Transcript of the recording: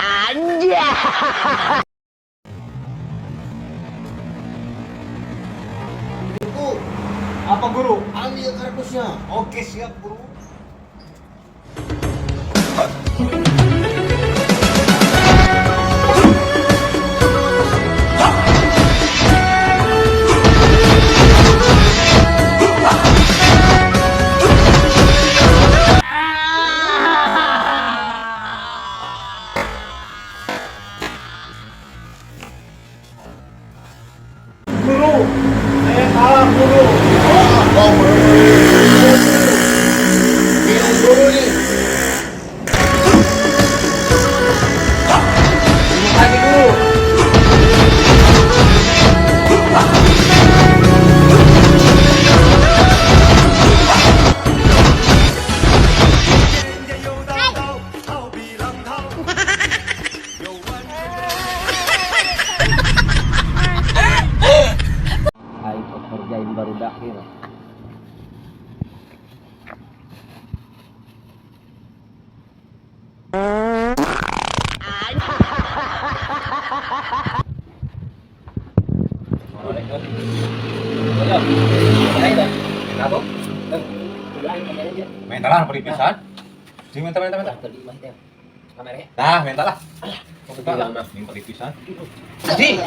Anjay. Itu Apa, Guru? ambil kardusnya. Oke, siap, Guru. Guru, saya kalah, Guru. Oh, minum dulu nih. Terima kasih, Guru. Aing kerjain baru dakhil. Minta lah beri pisan. Sing minta minta minta. Dah, minta lah. Minta lah. Ini beri pisan. Ji.